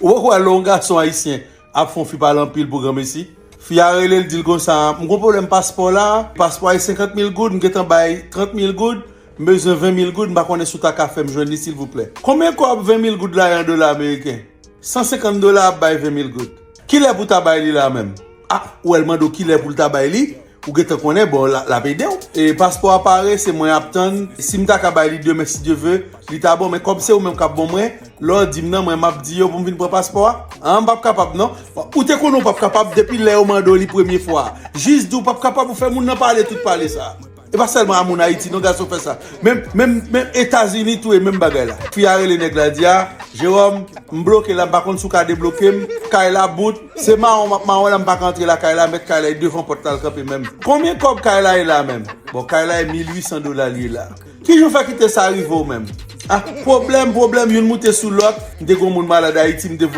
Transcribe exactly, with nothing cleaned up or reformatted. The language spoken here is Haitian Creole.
Ou poko wè lè yon gason ayisyen ap fè yon fi pale anpil pou granmesi? Fi a rele l, di l konsa, "M gon pwoblèm paspò la, paspò a e senkant mil goud, m gentan bay trant mil goud, m bezwen ven mil goud, m pa konnen si w ta ka fè m jwenn li silvouplè." Konbyen kòb ven mil goud la ye an dola ameriken? San senkant dola ap bay ven mil goud. Kilè pou ta bay li la menm? Ah, ou wè l mande w kilè pou l ta bay li, ou gentan konnen, bon, l ap ede w. E paspò a pare, se mwen ap tann. Si m ta ka bay li demen, si Dye ve, li ta bon, men kòm se ou menm k ap ban mwen, lè w di m nan, mwen m ap di yo pou m vin pran paspò a. An, m p ap kapab non. Ou te konnen w p ap kapab depi lè yo mande w li premye fwa. Jis di w p ap kapab, ou fè moun nan pale tout pale sa. E pa sèlman a moun Ayiti non gason fè sa. Menm, menm, menm Etazini tou e menm bagay la. Fi a rele nèg la, di a, "Jewòm, m bloke la, m pa konn si w ka debloke m. Kay la bout. Se mawon m ap mawon la, m pa ka antre lakay la, mèt kay la e devan pòt la l kanpe menm." Konbyen kòb kay la ye la menm? Bon, kay la e mil uit san dola li ye la. Kijan w fè kite sa rive w menm? Ah, pwoblèm, pwoblèm, youn moute sou lòt. M te gon moun malad Ayiti, m te